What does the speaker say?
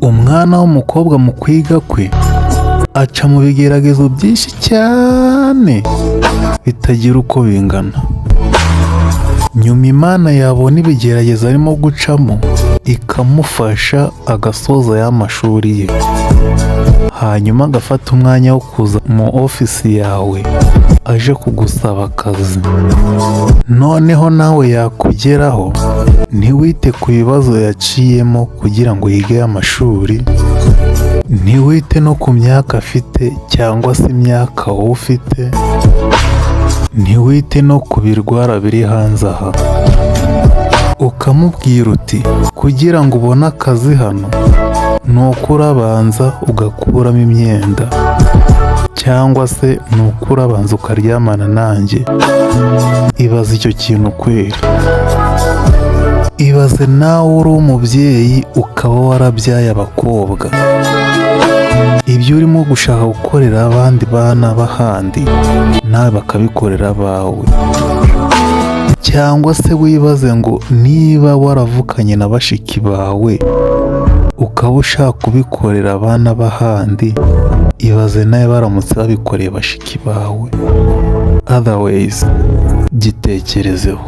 Umwana w'umukobwa mu kwiga kwe aca mu bigeragezo byinshi cyane bitagira uko bingana. Nyuma Imana yabona ibigeragezo arimo gucamo, ikamufasha agasoza ya mashuri ye, hanyuma agafata umwanya wo kuza mu ofisi yawe aje kugusaba akazi. Noneho nawe yakugeraho, ntiwite ku bibazo yaciyemo kugira ngo yige amashuri, ntiwite no ku myaka afite cyangwa se imyaka wowe ufite, ntiwite no ku birwara biri hanze aha, ukamubwira uti: "Kugira ngo ubone akazi hano ni uko urabanza ugakuramo imyenda, cyangwa se ni uko urabanza ukaryamana nanjye." Ibaze icyo kintu kweri! Ibaze nawe uri umubyeyi ukaba warabyaye abakobwa, ibyo urimo gushaka gukorera abandi bana b'ahandi, nawe bakabikorera abawe. Cyangwa se wibaze ngo niba waravukanye na bashiki bawe ukaba ushaka kubikorera abana b'ahandi, ibaze nawe baramutse babikoreye bashiki bawe. Otherwise, gitekerezeho.